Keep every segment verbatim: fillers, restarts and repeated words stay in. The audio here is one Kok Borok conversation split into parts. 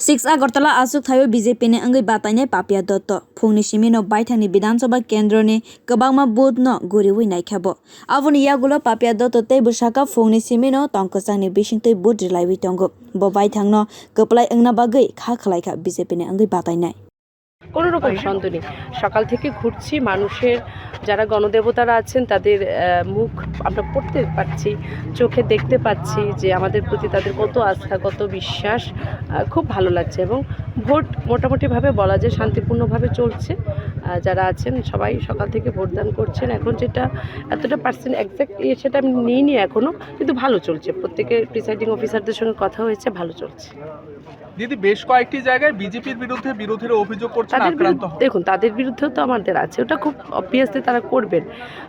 Six Agartala achuk thaio B J P ni wngwi batainai Papia Dotto. Phungni simi no baithangni Bidhan Sabha kendro ni kwbangma booth no guriwi naikha bo. Aboni yagulo Papia Dotto tei bwsaka phungni simi no tong kwchangni bisingtwi booth rwlaiwi tongo. Bo baithang no kwplai wngna bagwi kha khwlaikha B J P ni wngwi batainai. কোনো রকম সন্দেহ নেই। সকাল থেকে ঘুরছি, মানুষের যারা গণদেবতারা আছেন তাদের আহ, মুখ আমরা পড়তে পারছি, চোখে দেখতে পাচ্ছি যে আমাদের প্রতি তাদের কত আস্থা, কত বিশ্বাস। আহ, খুব ভালো লাগছে এবং ভোট মোটামুটিভাবে বলা যায় শান্তিপূর্ণভাবে চলছে। আহ, যারা আছেন সবাই সকাল থেকে ভোটদান করছেন। এখন যেটা এতটা পার্সেন্ট এক্স্যাক্ট ইয়ে সেটা আমি নিইনি এখনও, কিন্তু ভালো চলছে। প্রত্যেকে প্রিসাইডিং অফিসারদের সঙ্গে কথা হয়েছে, ভালো চলছে। দিদি, বেশ কয়েকটি জায়গায় বিজেপির বিরুদ্ধে বিরোধীরা অভিযোগ করছেন তাদের আক্রান্ত বিরুদ্ধে দেখুন, তাদের বিরুদ্ধেও তো আমাদের আছে, ওটা খুব অবভিয়াসলি তারা করবেন।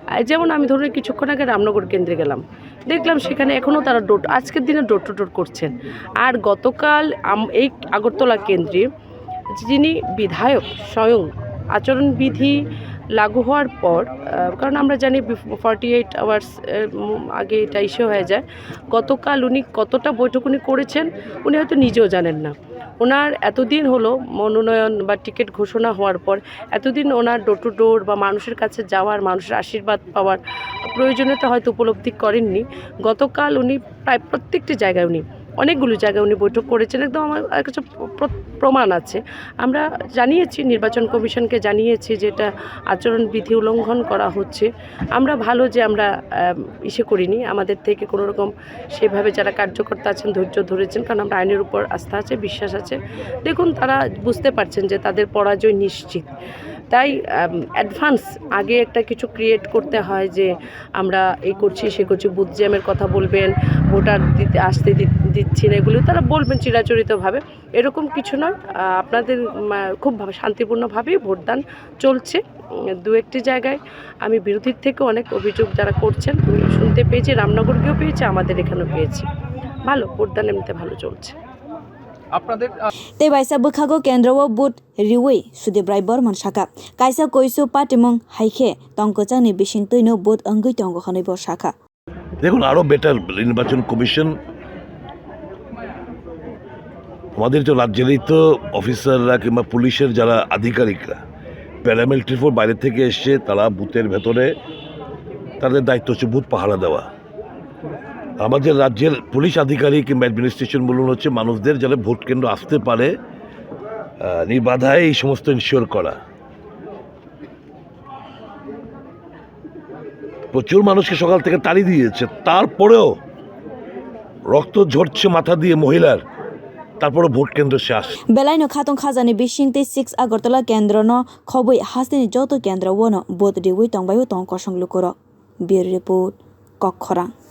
আহ, যেমন আমি ধরুন কিছুক্ষণ আগে রামনগর কেন্দ্রে গেলাম, দেখলাম সেখানে এখনও তারা ডোর, আজকের দিনে ডোর টু ডোর করছেন। আর গতকাল আম- এই আগরতলা কেন্দ্রে যিনি বিধায়ক স্বয়ং আচরণবিধি লাগু হওয়ার পর, আহ, কারণ আমরা জানি ফর্টি এইট আওয়ার্স আগে এটা ইস্যু হয়ে যায়। গতকাল উনি কতটা বৈঠক উনি করেছেন উনি হয়তো নিজেও জানেন না। ওনার এতদিন হলো মনোনয়ন বা টিকিট ঘোষণা হওয়ার পর এতদিন ওনার ডোর টু ডোর বা মানুষের কাছে যাওয়ার, মানুষের আশীর্বাদ পাওয়ার প্রয়োজনীয়তা হয়তো উপলব্ধি করেননি। গতকাল উনি প্রায় প্রত্যেকটি জায়গায় উনি অনেকগুলো জায়গায় উনি বৈঠক করেছেন। একদম আমার কাছে প্র- প্রমাণ আছে। আমরা জানিয়েছি, নির্বাচন কমিশনকে জানিয়েছি যে এটা আচরণবিধি উল্লঙ্ঘন করা হচ্ছে। আমরা ভালো যে আমরা আহ, ইসে করিনি, আমাদের থেকে কোনো রকম সেভাবে যারা কার্যকর্তা আছেন ধৈর্য ধরেছেন, কারণ আমরা আইনের উপর আস্থা আছে, বিশ্বাস আছে। দেখুন, তারা বুঝতে পারছেন যে তাদের পরাজয় নিশ্চিত। তাই অ্যাডভান্স আগে একটা কিছু ক্রিয়েট করতে হয় যে আমরা এই করছি, সে করছি, বুথ জ্যামের কথা বলবেন, ভোটার দিতে আসতে দি- দিচ্ছি না, এগুলো তারা বলবেন চিরাচরিতভাবে। এরকম কিছু নয়। আহ, আপনাদের উম, আহ, খুব ভাবে, শান্তিপূর্ণভাবেই ভোটদান চলছে। উম, দু একটি জায়গায় আমি বিরোধীর থেকে অনেক অভিযোগ যারা করছেন, আমি শুনতে পেয়েছি, রামনগরকেও পেয়েছি, আমাদের এখানেও পেয়েছি। ভালো, ভোটদান এমনিতে ভালো চলছে। আপনাদের আহ, Tei baisa bwkhago kendro o booth riwi Sudip Rai Bormon sakha, kaisa koisu patimung hai khe tong kwchangni bisingtwino booth wngwi tongo hwnwi bo sakha. দেখুন, আরও বেটার নির্বাচন কমিশন, আমাদের তো রাজ্যেরই তো অফিসাররা কিংবা পুলিশের যারা আধিকারিকরা প্যারামিলিটারি ফোর্স বাইরে থেকে এসছে, তারা বুথের ভেতরে তাদের দায়িত্ব হচ্ছে বুথ পাহারা দেওয়া। আমাদের রাজ্যের পুলিশ আধিকারিক কিংবা অ্যাডমিনিস্ট্রেশন বলুন হচ্ছে মানুষদের যারা ভোট কেন্দ্র আসতে পারে, আহ, নির্বাধায় এই সমস্ত ইনশিওর করা। প্রচুর মানুষকে সকাল থেকে তাড়ি দিয়েছে, তারপরেও রক্ত ঝরছে মাথা দিয়ে মহিলার, তারপরে ভোট কেন্দ্র সে আসছে। Belaino khatong khajani bisingtwi six Agartala kendrono khobwi hasteni joto kendro-ono booth riwi tongbaio tong kosong lukurok. Bureau Report, Kokkhorang.